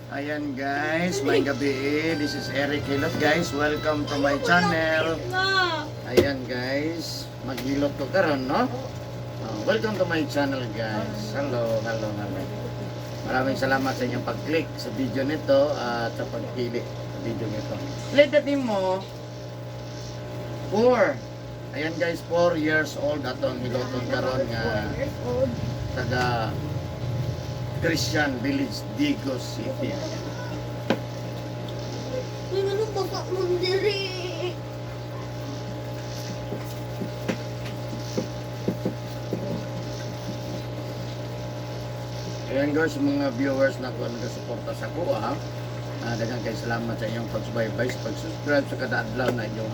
Ayan guys, may gabi eh. This is Eric Hilot, guys. Welcome to my channel. Ayan guys, maghilot ko karon, no? Oh, welcome to my channel, guys. Hello, hello, hello. Maraming salamat sa inyong pag-click sa video nito at sa pagpili sa video nito. Let the mo. 4. Ayan guys, 4 years old atong hiloton karon nga Years old. Taga Christian Village, Digos City. Ayan. Uy, ano baka mong diri? Ayan guys, mga viewers na kung nagasuporta sa kuha, daghang kay salamat sa inyong pagsubaybay, sa pag-subscribe sa kada adlaw na inyong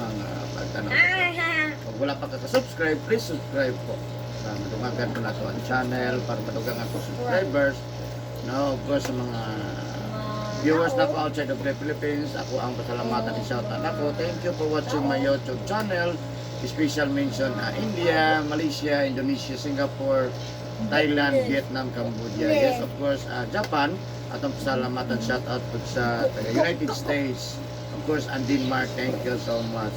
pagtanaw. Kung wala pa ka-subscribe, please subscribe po. Para madungagan po nato ang channel, para madugang ako subscribers. No, of course, sa mga viewers na po outside of the Philippines, ako ang pasalamatan ni shout out ako. Thank you for watching my YouTube channel. Special mention India, Malaysia, Indonesia, Singapore, Thailand, Vietnam, Cambodia. Yes, of course, Japan. Atong pasalamatan shout out po sa taga United States. Of course, and Denmark. Thank you so much.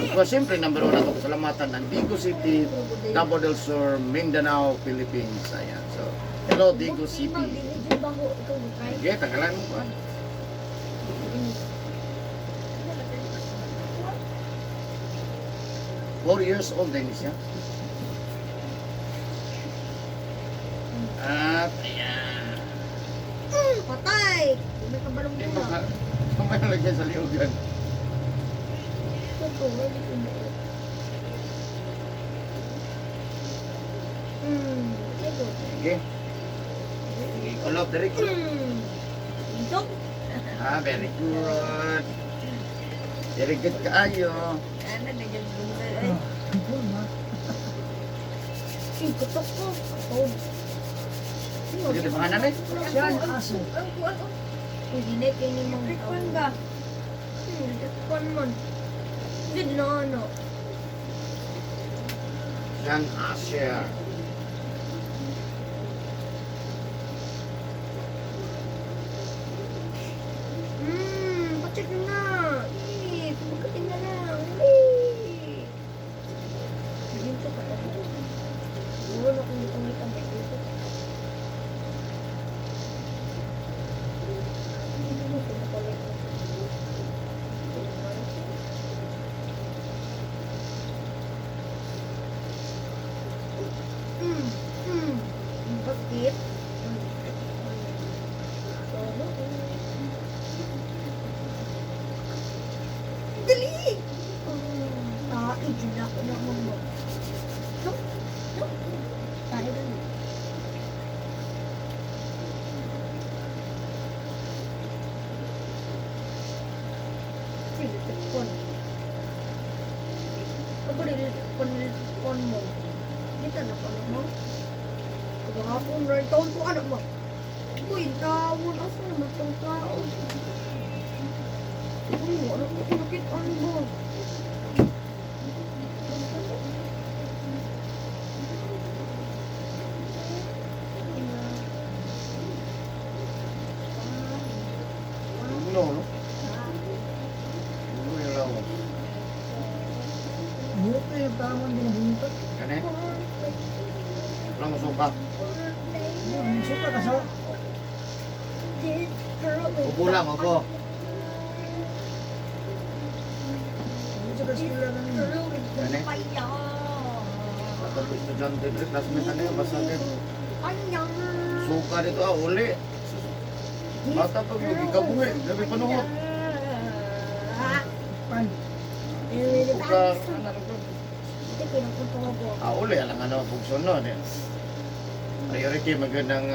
Of course, siyempre, number one ako pasalamatan ang Digos City, Davao del Sur, Mindanao, Philippines. Ayan. So, hello, Digos City. Sige, tagalan mo pa. 4 years old din siya. At, ayan. Patay! May kabalong Hindi mo. mo ka, kamay lagyan sa liugan. Ito. Sige. Sige, kulot, very good. Ito. Ah, very good. Very good kaayo. Ano, nagyan ay. Ay, kutok ko. Oh. Sige, di pangalan eh. Siyan, aso. Ang kuwan ko. Uy, hindi kayo ni mga Tikwan ba? Tikwan man. Hindi na ano. Yan, Asher. Pacheck na. Eh, pagkatin na lang. Eh. Dito ka na. Wala akong gitang-gitang dito. Bakit? Dali! Tae, dyan ako na mo. No? No? Tae dali. Sige, tikpon. Ako rin, tikpon, tikpon mo. Kita na pa mo. Kagahapon rin, taon ko anak mo. Uy, taon, asa naman tong tao? Uy, wala ko nakitaan ba? No, no? No, yung lawas. Buto yung tamang binabuntot. Kani? Wala mo suka. Yung suka kaso. Upo lang, upo. Yung suka sila ng Kani? Tapos estudyante, classmate ano yun, basta din. Suka dito, ah, uli. Bata pa, magikabuhi. Gabi panuhot. pan. Suka, ano ko? Ah, uli, alang ano, bugson no. Eh. Priority, magandang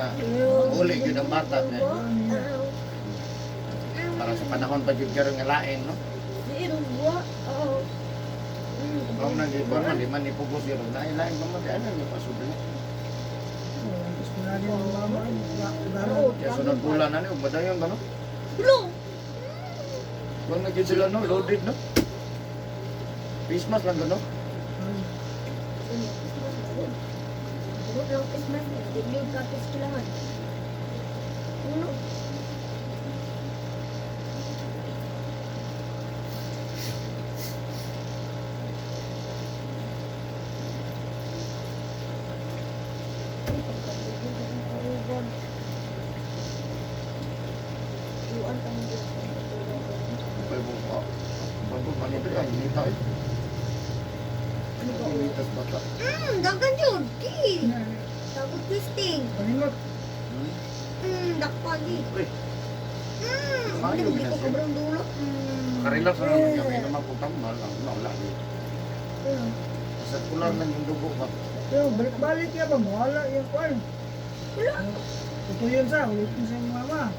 uli, yun ang bata. Eh. Para sa panahon pa yun karon nga lain, no? Kung nang gipon man, di man ipugos yun. Lain, lain pa man, di ano, yung pasubli. Gusto na din ang mama. Laro. Kaya sunod bulan na niyo, badayon ba, no? Kung naging sila, no? Loaded, no? Christmas lang, no? Buwan ka mo dito. Pwede mo. Bago manito ay inita eh. Ano ba? Initas bata. Dagan yun. Ki. Dapat twisting. Paningot. Dakpagi. Uy, Ano Ayaw, di ko ginasip. kabrang dulo. Karelax na naman kami naman kung tambal. Wala, wala. Sa kulang lang yung dugo ba? Pero balik-balik yan ba? Mawala yung kwan. Wala. Ito yun sa, ulitin sa iyong mama.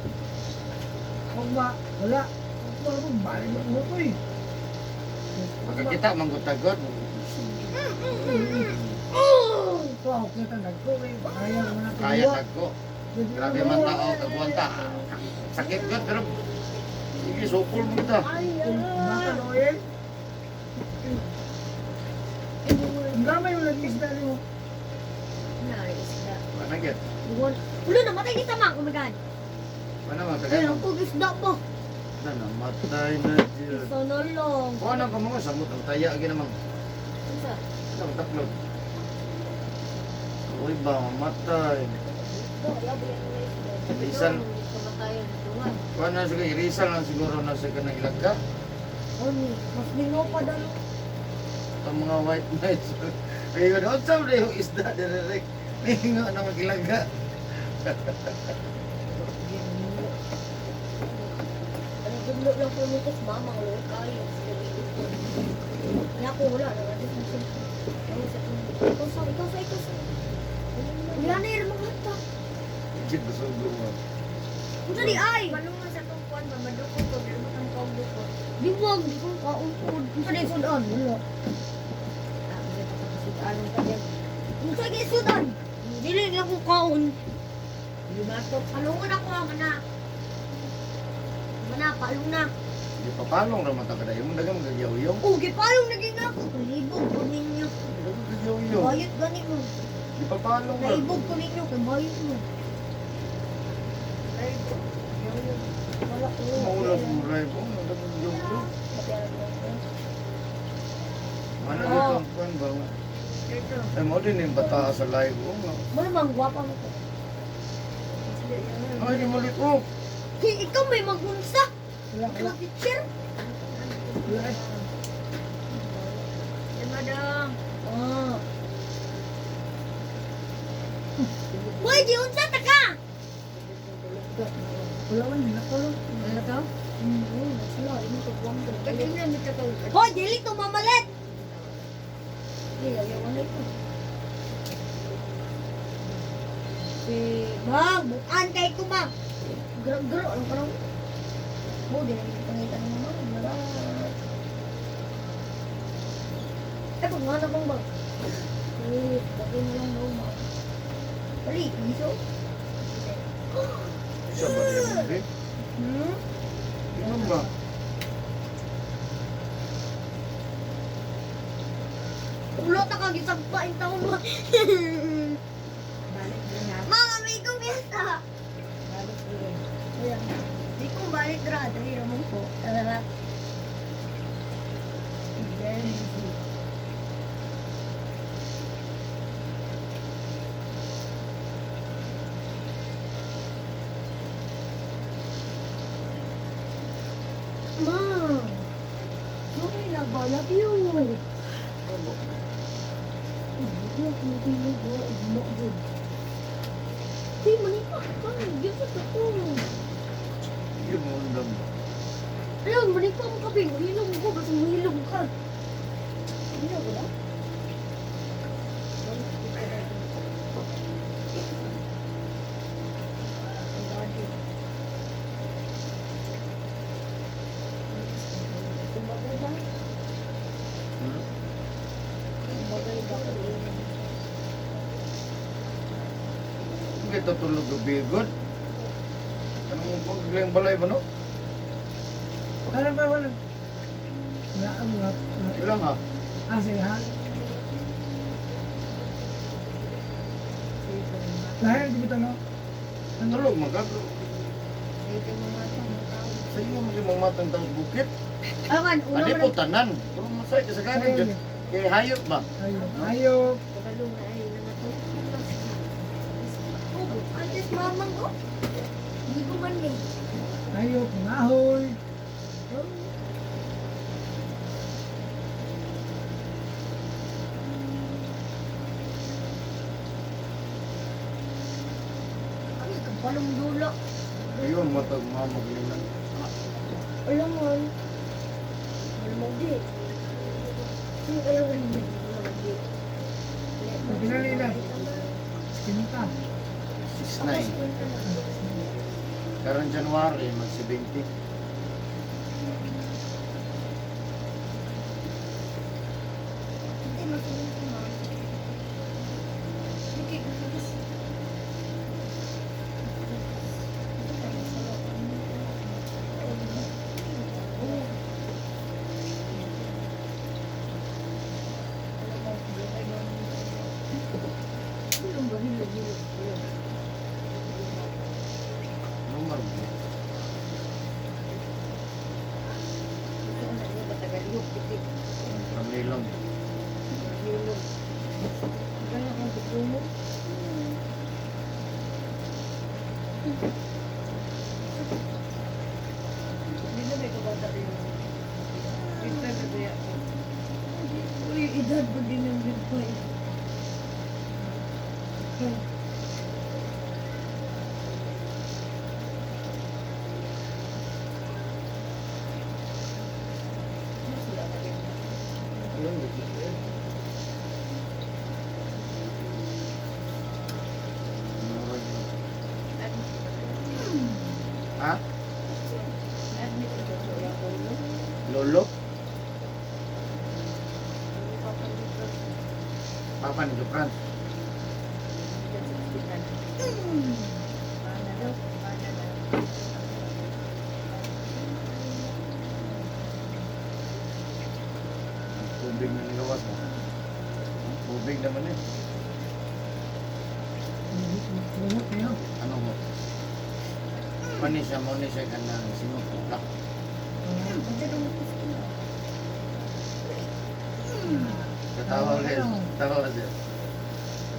Huwag ba? Wala. Huwag ba? Balik mo ito eh. Pagkakita, manggutagot. Oh! Ito, ako kita nagko eh. Kaya mo na Kaya nagko. Grabe man tao, kagwanta. Sakit ko, pero sige, sukol mo kita. Ay, Baka ay. no eh. Ang gamay mo nag-isda mo. Na, isda. Mana gyud? Buwan. Ulo, namatay ni Tamang. Oh my God. Mana man Ay, taga. ang kog isda po. Na namatay na jud. Isa na lang. Kuha na ka mga samot ang taya gyud namang. Isa. Ang taklog. Uy ba, mamatay. Bisan. Kuha na siguro, irisan lang siguro na sa kanang ilagka. Oni, mas lingaw pa dalo. Ang mga white knights. Ayun, unsa man yung isda direk. Ningo na magilaga. Ang gudlo lang po nito sa mama, luwi kayo. Kaya ako wala, nagagis mo siya. Ikaw sa, ikaw sa, ikaw sa. Wala na yung mga hata. Jid busog mo. Unsa di ay? Malungan sa tong kuan ba madukot ko dili mo kang kaon dukot. Di wag, di ko kaupod. Unsa di sudan? Wala. Ah, bisa pa ka sudan ka diyan. Unsa di sudan? Dili lang ko kaon. Lumatok. Palungan ako ang mana. Mana, palung na. Di papalong ra man ta kada imong daghang gagyaw-yaw. Oh, gipalong na gid ako. Libog ko ninyo. Daghang gagyaw-yaw. Bayot gani mo. Di papalong ra. Naibog ko ninyo kay bayot mo. Wala ko. Maulas mo ray ko, daghang gagyaw-yaw. Mana dito ang kuan ba? Ito. Ay mo din yung bata sa live oh. Wala mang gwapa mo ko. Ay di mo liko. Hey, ikaw may magunsa. Wala, Ikaw wala. teacher. Wala eh. Eh, madam. Ah. Hoy, di unsa ta ka? Wala man, ginatulog. Ano to? Sila, imo ko buwang ko. Kaya mi ka Hoy, dili to mamalit. Di, ayaw wala ko. Si Bang, bukan kay ko ma. Gro-gro, ano ka nang? Bo, di na kita pangita ng mama. Wala. Eh, pag nga na bang bang? Eh, bagay mo lang daw, ma. Dali, iso. Sa ba diya mo di? Hmm? Ano ba? Ulo ta ka gisagpa in taon mo. Balik din ha. Mga may kumiyata. Balik din. Ayan. Di ko balik dra, dali ra mo ko. Tara. Very easy. Ma. Sorry na ba, love you. Di, manipa ka. Gift ako. Di mo undang. Ayun, manipa mo kape. Mahilom ko. Basta mahilom ka. Hindi na wala. Kumbaga ba? Hmm? Kumbaga ba? Hindi ta tulog gabi god. Anong paglang balay ba no? Wala ba, wala. Wala, wala. Wala. Ilang ha? Ah, sige ha. Lahir di kita no? Tulog man ka. Dito mo matang tao. Sa iyo mo mong matang tang bukit. Awan, una Ani mo po tanan. Pero masay ka sa kanin jud. Kay hayop ba? Ayo. Ayo. Kabalo nga ay na mato. Oh, antes mamang oh. Hindi ko man eh. Tayo, pangahoy. Ay, kapalong dula. Ayun, matag mga maglinan. Alam mo. Alam mo, di. Hindi alam mo, hindi. Pinalila. Kinta. 6'9". Karon January, mag 70. Hindi, masunod ko ma. Hindi, kasi. Numero. Ramilong. Uy, edad ba din yung big boy? Ayun, Ha? Lolo? Papa ni Jopran. Tubig na nilawas mo. Tubig naman eh. Tungot niyo. Ano mo? Mani siya, mo ni siya kanang singot utak. Katawa ulit. Tawa siya.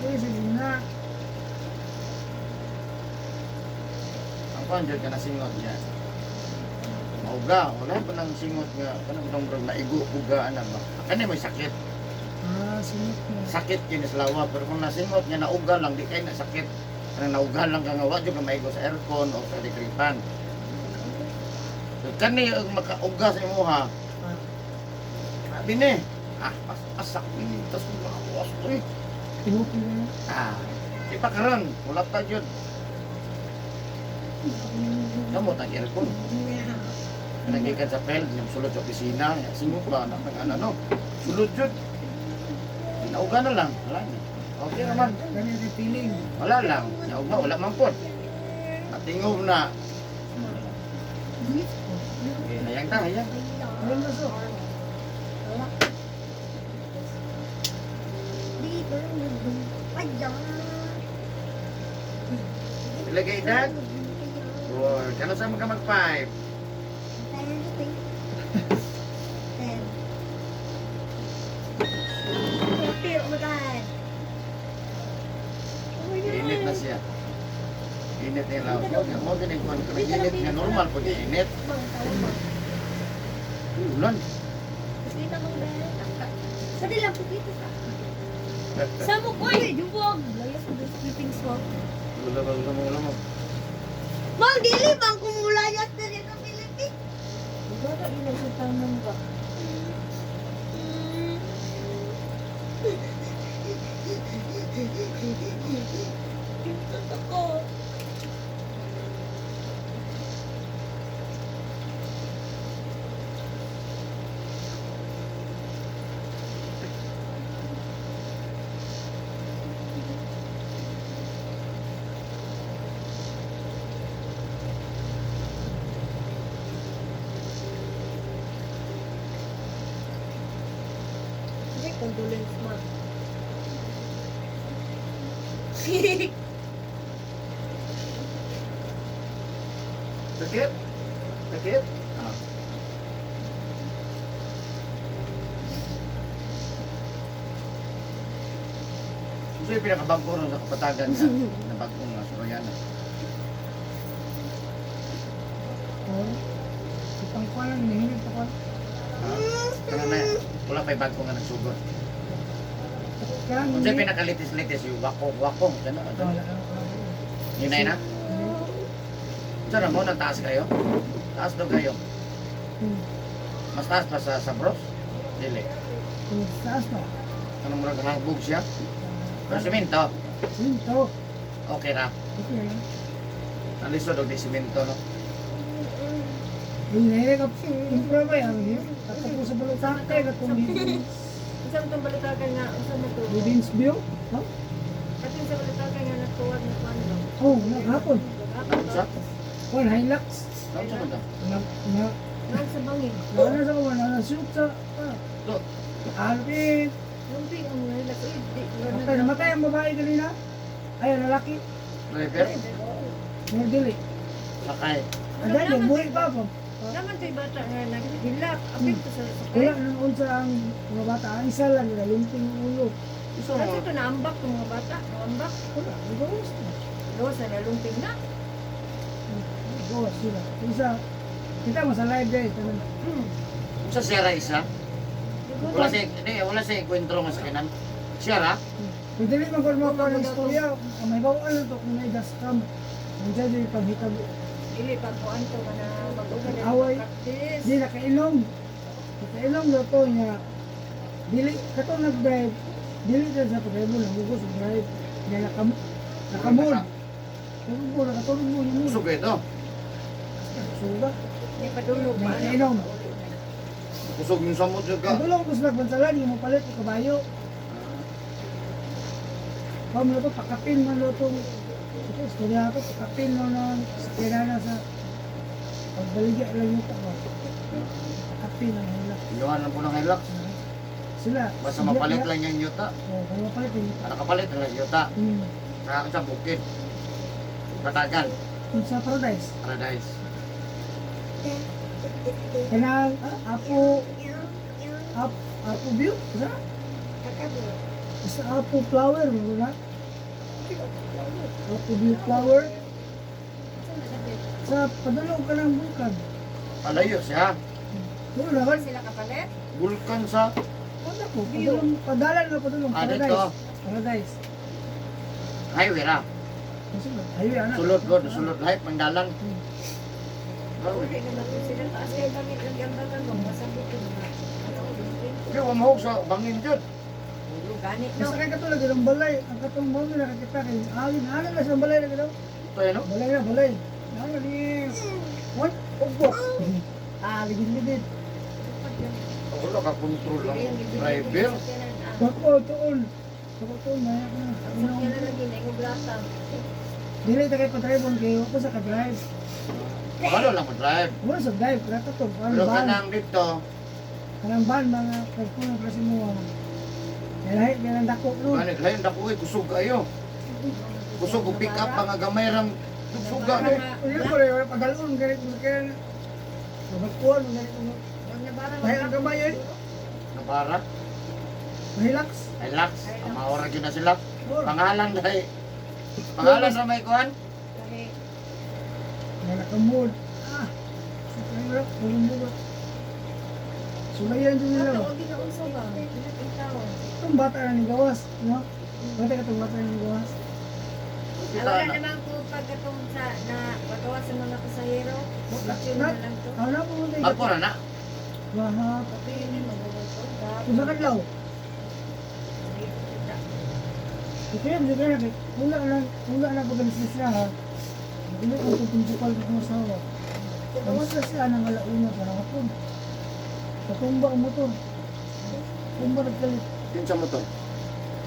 Uy, sige na. Ang kwan dyan ka na singot niya. Mauga, wala pa nang singot nga. Kanang itong brog na igo, uga, ano ba? Kani may sakit. Ah, singot na. Sakit yun sa lawa. Pero kung nasingot niya, nauga lang, di kayo na sakit. Kanang nauga lang ka nga, wa jud ka maigo sa aircon o sa electric fan. So, kani ang makauga sa imuha, Ah, grabe ni. Ah, as asak ni, tas lawas to eh. Tuhok niyo. Ah, di pa karon, wala pa jud. Kamot ang aircon. Kanang gikan sa pel, yung sulod sa opisina, singot ba na ang ano no. Sulod jud. Nauga na lang, wala na. Okay naman. Ganyan yung feeling. Wala lang. Nauga, wala man pod. Natingob na. Okay, hayang ta, hayang. Alam na so. Pila kay edad? Or, kano sa mga mag-5? Init na siya. Init na yung lawas. Mo ganing kuan ko init nga normal pag init. Uy, ulan. Sa lang pagkita sa. Sa mo ko ay duwag. Layas ko sleeping swag. Wala ba wala mo wala mo. Mang dili bang kumulayas diri sa Pilipinas? Totoo. Hindi, condolence ma. Sakit? Sakit? Ah. Gusto yung pinakabangko ron sa kapatagan nga. Na bagong nga sa Royana. pa lang, hinihilig pa ko. Ah, kana na, wala pa'y bago nga nagsugod. Kaya Kung sa'yo pinakalitis-litis, yung wakong-wakong. Gano'n, Wala, ano? wala. Yun na yun, na? Saan na mo? Nagtaas kayo? Taas daw kayo. Mas taas pa sa bros? Dili. Taas pa. Ano mo naghahbog siya? Pero simento, Sinto. okay ra. Okay lang. Ang lisod og di simento, no? Hinihilig ka. Impra ba yan? Katapos sa balutake. Katong Unsa man tong balutagan nga unsa man to? Rubin's View. No? Katong sa balutagan nga natuwad na kuan ba? Oh, naghapon. Sa? One Hilux. Saan sa man Na, na, Nang sa bangin. na, sa kuwan, na, shoot sa, ah, Do. Alvin. Lumping ang relax. Uy, di Namatay, namatay ang babae kanina. Ay, ang lalaki. Driver? Nordili. Sakay. Adan, yung buhay pa po. Naman to'y bata nga naghilak. Apil to sa sakay. Wala nang unsa ang mga bata. Ang isa lang, nalumping ang ulo. Gusto Kasi mo? ito naambak ng mga bata. Naambak. Wala, nagawas na. Gawas na nalumping na. Nagawas sila. Isa, kita mo sa live guys. Tanan. Sa Sierra isa? Wala sa, di, wala sa kwentro nga sa kinan. Sierra? Kung dili man kung mga ng istorya, ang may bawaan na to kung may dashcam. Kung dyan yung panghitabo. Dili pa kuan to kana mag-uga na Away. practice. Di nakainom. Nakainom na to niya. Dili, katong nag-drive, dili na sa pag-drive mo, nagugos sa drive. Niya nakamod. Nakamod, nakatulog mo yun. Usog ito. Suga. Di padulog pa. Nakainom. Usog yung samot yung ka. Padulong ko sila bansalan, yung mapalit yung kabayo. Pam na to, pakapin man na to. Ito, istorya ko, pakapin mo na sa kirana sa pagbaligya lang yung tao. Pakapin ang hilak. Inuhan lang po ng Hilux. Sila. Basta mapalit lang yung yuta. Oo, kung mapalit yung yuta. Ah, nakapalit lang yung yuta. Saka sa bukid. Batagan. Kung sa paradise. Paradise. Kanang apo, apo view, sa? Sa apo flower, wala? Apo view flower. Sa padulong ka ng bulkan. Palayo siya. Wala naman. Sila kapalit. Vulkan sa Wala ko. Padulong, padalan na padulong. Ah, dito. Paradise. Paradise. Highway ra. Highway, anak. Sulod god, sulod lahat pangdalan. Uli naman to sila. Taas kay kami lagi ang bagan mo. Masabot yung mga ano, lumping. Di wa mahog sa bangin jud. Ulo, gani no. Basta kay katulad ng balay, ang katong mo nakakita kay alin, alin na sa balay na gano'n. Ito ano? Balay na, balay. Ano ni What? Ugbo. Ah, ligid-ligid. Wala ka control lang driver. Bako, tuon. Bako, tuon, maya ka na. Ang sakyan na lagi na yung blasa. Dili ta kay pa-drive on kayo, ako sa ka-drive. Kabalo lang mo drive. Wala sa drive, kaya to. Kanang Pero van, kanang dito, kanang van, mga kagpunan klase mo. Kaya kaya dako nun. ganit lain dako eh kusog kayo. Kusog og pick up mga gamay rang suga no. Ulo ko rin, pagalon, ganit mo sa kaya. Mabagkuhan, ganit mo. Ang nabara Dahil ang gamay eh. Nabara, Relax. relax, maora gyud na sila. Sure. Pangalan dai. Pangalan sa may kuan? Lahi. Nga nakamod. Ah, sa kaya, tulong mo ba? Sulayan din nila. Ato, og ginaunsa ba? Ilang tao. Itong bata na ni Gawas, no? Bata ka itong bata na ni Gawas. Ah, wala naman ko pagkatong sa na pagawa sa mga pasahero. Picture na lang to. Ano po mo tayo? Ako ra na. Wahap. Patuloy ni magulo to. Kung sa kadlaw. Kaya mo kaya wala lang, wala lang pag sila ha. Hindi ko kung principal ko kung asawa. Gawas na siya ng alauna sa hapon. Katumba ang motor. Tumba nagkalit. Kinsa mo to?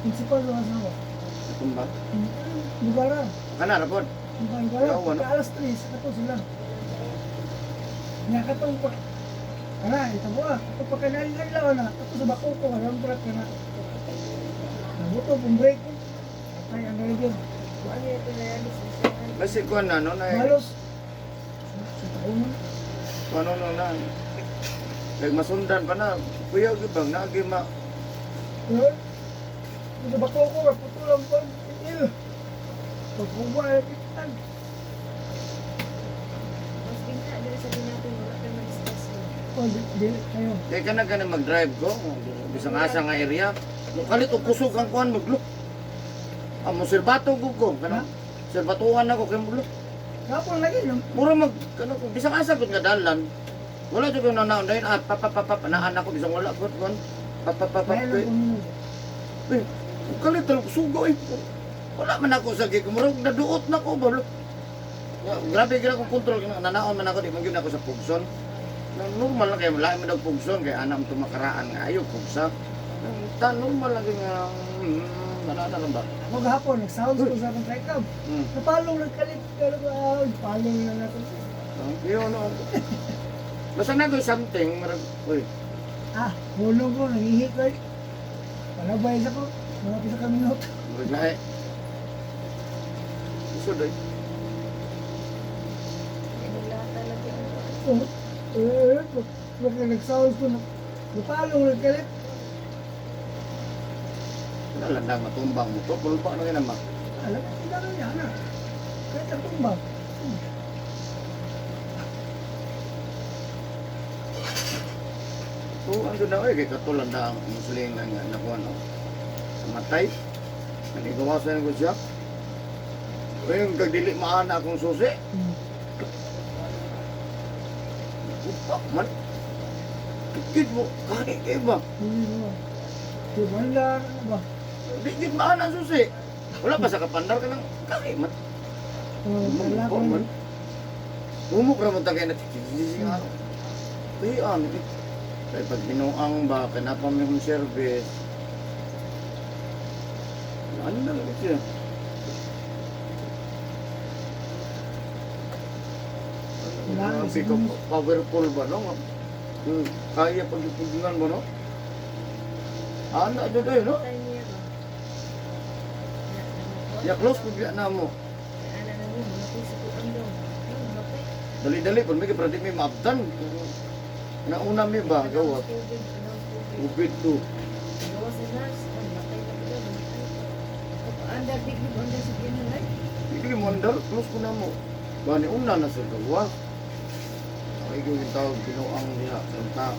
Principal ko asawa. Tumba. Lugar ah. Kana ra pod. Ang pangkala, Ayaw, ano? pagka alas 3, kato sila. Nga katong pa. Kana, ito mo ah. Ito pa kanal adlaw na. Kato sa bako ko, alam truck ka na. Nabuto, pong break. Patay ang driver. Ano ito na yan? Basi kuan na no na. Halos. Sa taon mo. Ano no na. Kay masundan pa na. Kuya gyud bang naagi ma Pero, sa bako ko, putulang pa. Il. Pagkuha, kitan. Mas bigla, dili sa dinatin, wala kayo mag-discuss. di kayo. Kaya ka na gani mag-drive ko, bisang asa nga area. Mukalit og kusog ang kuan magluk. Amo sirbato gud ko, kana. Sirbatuhan ako kay magluk. Kapon lagi no. Mura mag kano ko bisang asa gud nga dalan. Wala jud ko nanaon dayon ah pa pa pa pa naan ako bisang wala gud kon. Pa pa pa pa. Kaya lang kung Eh, kalit talaga sugo eh. Wala man ako sa gig. Murag naduot na ko ba. Look. Ya, grabe gid akong control nanaon man ako di man gyud ako sa pugson. Na normal lang kay wala man og pugson kay anam tumakaraan nga ayo pugsa. Ta normal lang gyud nga nanana lang ba. Ako gahapon, nag-sounds ko sa akong tricam. Napalong nagkalit, pero ah, palong na natin. Yun no. Basta na something murag uy, Ah, hulog ko, nangihi ko. Eh. Palabay sa ko, mga pisa ka minuto. murag lahi. Isod eh. Inulata lagi ang Oh, eh, baka nag-sounds ko, napalong nagkalit. Wala lang na matumbang mo to. Pulpa na kay ma. Alam mo, hindi na niya, na. Kahit natumba. So, ano na oy kay katulan na ang muslim nga nga nakuha no. Namatay. Nanigawasan ko siya. Uy, yung kagdili maana akong susi. Upak man. Dikit mo, kahit eh ba? Hindi mo. Di ba lang, ano ba? Dikit maana ang susi. Wala pa sa kapandar ka lang, kahit man. Oh, wala Umok ko. man. Umok raman tagay na tikit. Ay, ano eh. Kaya pag binuang ba, kanapam yung service. Ano na lang siya? Wala, Grabe ka, powerful ba, no? Kaya pag ipugngan mo, no? Ano, dyan tayo, no? Patay niya ba? Ya, close ko na mo. Ana na mo, matay sa kuan daw. Ay, matay. Dali-dali, kung may kaprati may maabdan. Nauna may ba, gawa. Tubig, anong tubig. Ubid to. Gawa sa nurse, ay, matay na ko daw, matay ko. Andar, di ko andar sa ginalay. Hindi mo andar, close ko na mo. Bani, una na sa gawa. Ay, yung tawag, binuang diha, ang tao.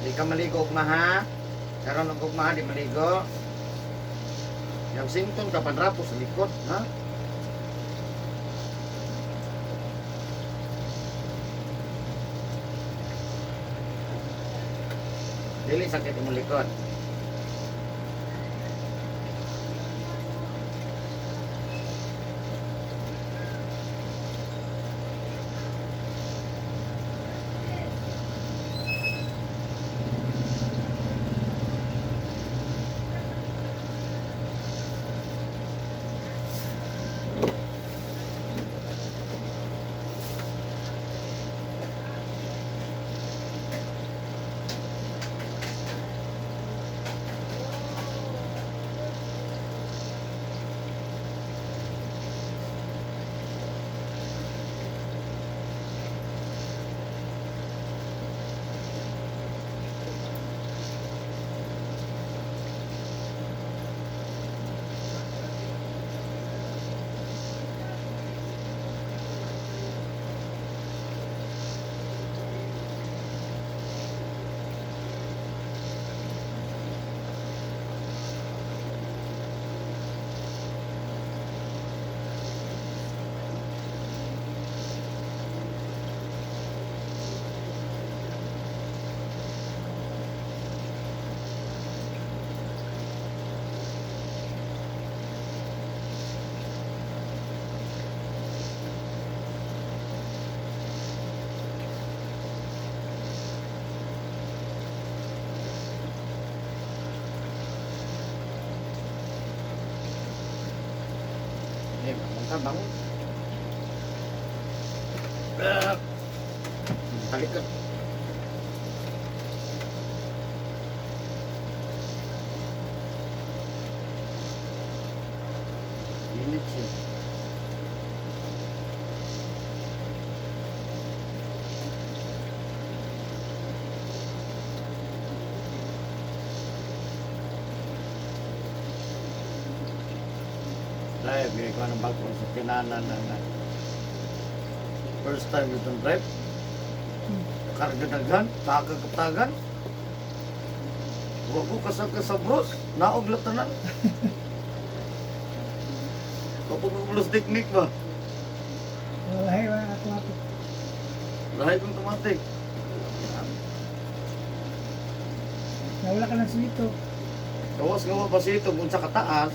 Di ka maligo ugma ha. Karon og ugma ha, di maligo. Yang sington ka panrapo sa likod, ha? Dili sakit imong likod. Eh, bangun ka, bangon. Ah. Balik ka. Init siya. drive kay kuan ang bago sa tinanan na na. First time itong drive. Karga daghan, taga kaptagan. Wa ko kasag sa bros, naog latanan. Kapag ko teknik ba? Wala, wala ako ako. Lahi kong tumatik. Nawala ka ng silito. Gawas nga ba siya ito kung sa kataas,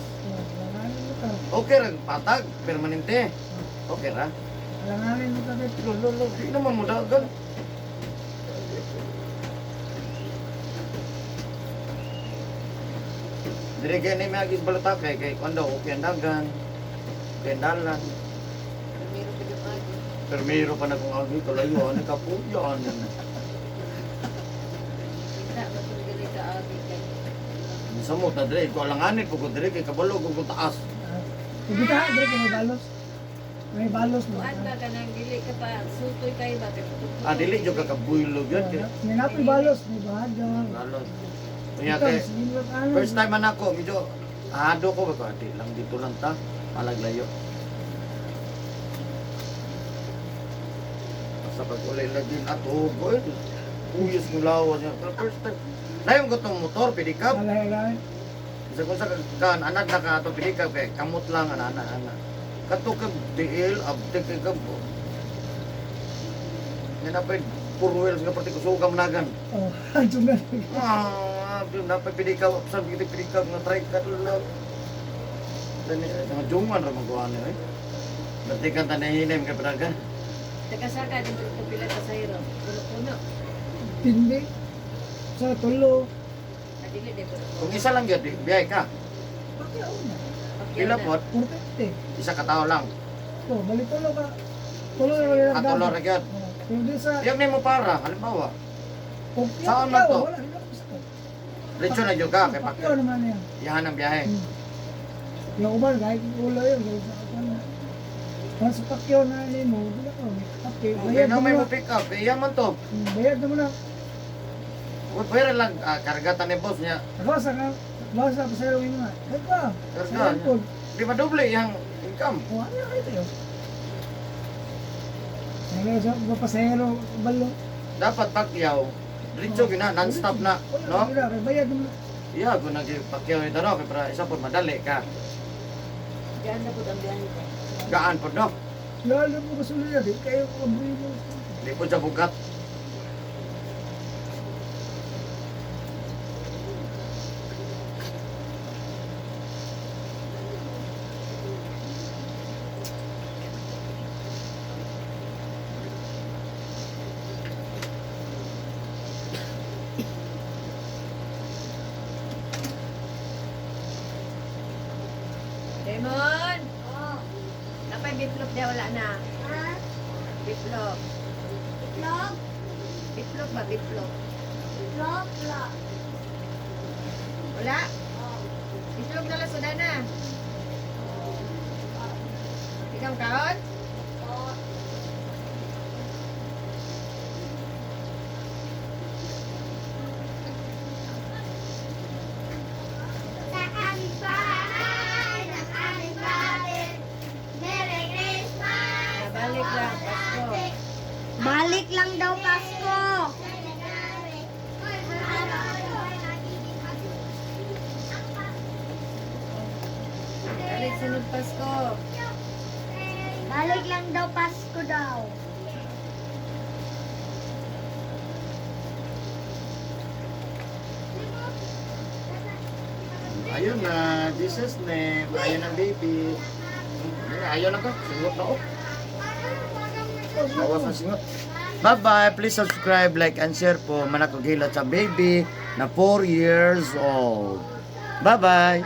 Alanganin mo ka. okay ra patag, permanente. Okay ra. Alanganin mo ka. Babe. Lo, lo, lo, di naman mo dagan. Dire kay ni Magis Balatake kay kuan daw okay ang dagan. Okay ang dalan. Meron pa yung agi. Pero mayroon pa na kung agi kalayo ani kapuyan. Kita ba kung dili ka agi kay. Samot na dire ko alanganin po ko dire kay kabalo ko kung taas. Ah, Hindi ka, dire kay may balos. May balos mo. Kuan ba ka nang dili ka pa sutoy kay ba kay putok. Ah, dili jud ka kabuylog yun kay. May napoy balos, may bahaga. Balot. Unya Ikaw, kay sige lang, ano. first time man ako medyo ahado ko ba ko di lang dito lang ta palaglayo. Sa pag-uli lagi ato ko eh. Uyos ng lawas niya. Pero first time. Layo ko tong motor, pedicab. Alay, alay. Isa kung sa kan anak na ka ato pedicab kay kamot lang ana ana ana. Kato ka diil abtik kay ka. Nga na pa four wheels nga pati kusugam nagan. Oh, ang jungan. Ah, dapat pedicab sa kita pedicab nga try ka lang. Dani nga jungan ra magawa ni eh. Berarti kan tanay kay padagan. Taga-saka di mo ko pila pasahero. Puno-puno. Tindi. Sa tulo. Ah, dili di puno. Kung isa lang gyud biyahe ka. Pagkaon na. Pila pod, 450. isa ka tao lang. Oh, bali tulo ka. Tulo na wala Ah, tulo ra gyud. Oh, pero di sa Yung nimo para, halimbawa, kung Saan man to? Wala, wala ko sa. diretso na jud ka kay Pagkaon Pacquiao. naman yan. Iyahan ang biyahe. Yung uban, kahit ulo yun, kahit sa ano. Kung sa Pacquiao na ini mo, di ka, okay, Okay, bayad na na may mo mo na. pick up, iya man to. Bayad na mo na. Uy, pwede lang ah, kargatan ni boss niya. Basta ka, basta pa sa'yo yung mga. Kahit ba? Karga Sa niya. airport. Di ba doble iyang income? O, ano na kayo? Ay, sa mga pasahero, balo. Dapat Pacquiao, diretso gina non-stop na, no? Wala, kay bayad naman. Iya, kung nag Pacquiao ito no, kay para isa po madali ka. Diyan na pud ang biyahe ko. Gaan po no. Lalo mo kasulod na, di kayo kabuhi mo. Di po siya bugat. Raymond! Oh. Napay bitlog dia wala na. Ha? Bitlog. Itlog? Bitlog ba bitlog? Itlog? Wala. Wala. Oh. Itlog na lang suda na. Ikaw kaon? Oh. Sa aming bahay ng aming batin, Merry Christmas! Balik lang Pasko. Balik lang daw Pasko. Balik sunod Pasko. Balik lang daw Pasko daw. Ayun na, Jesus name. Ayun ang baby. Ayun na ka, singot na oh. Bawas ang singot. Bye-bye. Please subscribe, like, and share po. Manakugilot sa baby na 4 years old. Bye-bye.